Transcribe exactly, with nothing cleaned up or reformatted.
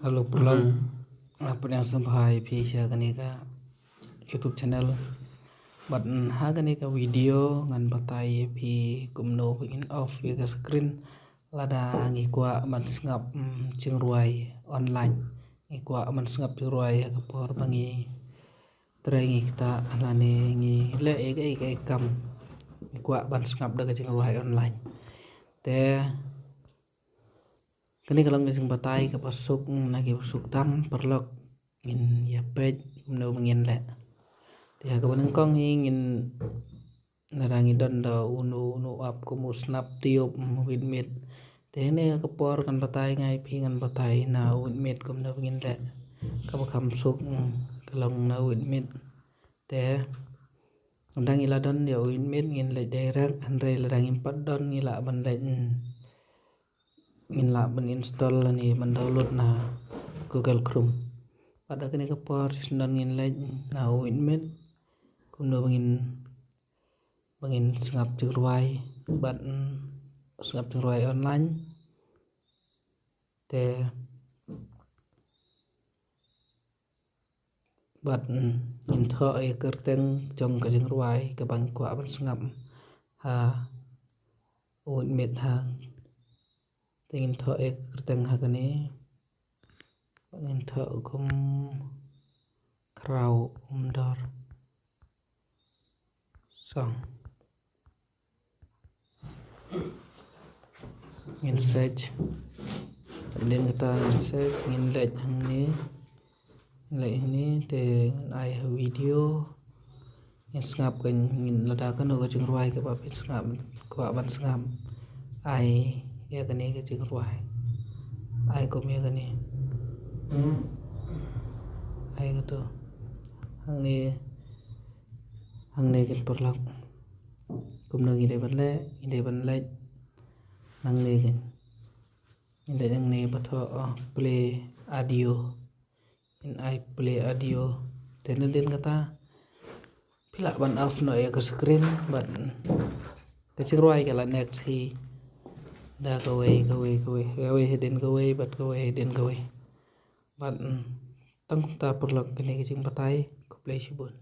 Hello paralok, nga pdiang sngewbha ïa phi sha kane ka YouTube channel. Bad ha kane ka video ngan batai ïa phi kumno ba ngin off ïa ka screen lada ngi kwah ban sngap, mm, jingrwai online. Ngi kwah ban sngap jingrwai ha ka por ba ngi trei, ngi ktah lane ngi leh ïa kaei kaei ka kam, ngi kwah ban sngap da ka jingrwai online. Te kane ka long ka jingbatai kaba suk na kiba suk tam paralok. Ngin ïa peit kumno ba ngin leh. Te ha kaba nyngkong hi ngin, lada ngi don da uno uno u app kum u Snap Tube, mm, Witmate. Te ne ka por ngan batai nga ïa phi, ngan batai na Witmate kumno ba ngin leh. Kaba kham suk, mm, ka long na Witmate. Te lada ngi la don ïa u Witmate ngin leit direct, hynrei lada ngim pat don ngi lah ban leit, mm, ngin lah ban install lane ban download na Google Chrome. Bad ha kane ka por shisien ngin leit na Witmate kumno ba ngin, ba ngin sngap jingrwai bad, mm, sngap jingrwai online. Te bad, mm, ngin thoh ïa ka kyrteng jong ka jingrwai kaba ngi kwah ban sngap ha Witmate ha. Te ngin thoh ïa ka kyrteng ha kane. Ngin thoh kum Khraw Umdor Song. Ngin search. Hadien kata ngin search, ngin leit hangne. Ngin leit hangne te ngin ai ha video. Ngin sngap, kan ngin, lada kano ka jingrwai kaba phi sngap, kwah ban sngap, ai ïa kane ka jingrwai. Ai kum ïa kane. Ai kato. Hangne, hangne kan paralok. Kumno ngi dei ban leh, ngi dei ban leit. Hangne kan. Ngin leit hangne ba thoh, oh, play audio. Ngin ai play audio. Te hadien kata phi lah ban off noh ïa ka screen bad ka jingrwai ka la next hi da kawei, kawei, kawei, kawei hadien kawei bad kawei hadien kawei. Bad, mm, tang kumta paralok kane ka jingbatai, khublei shibun.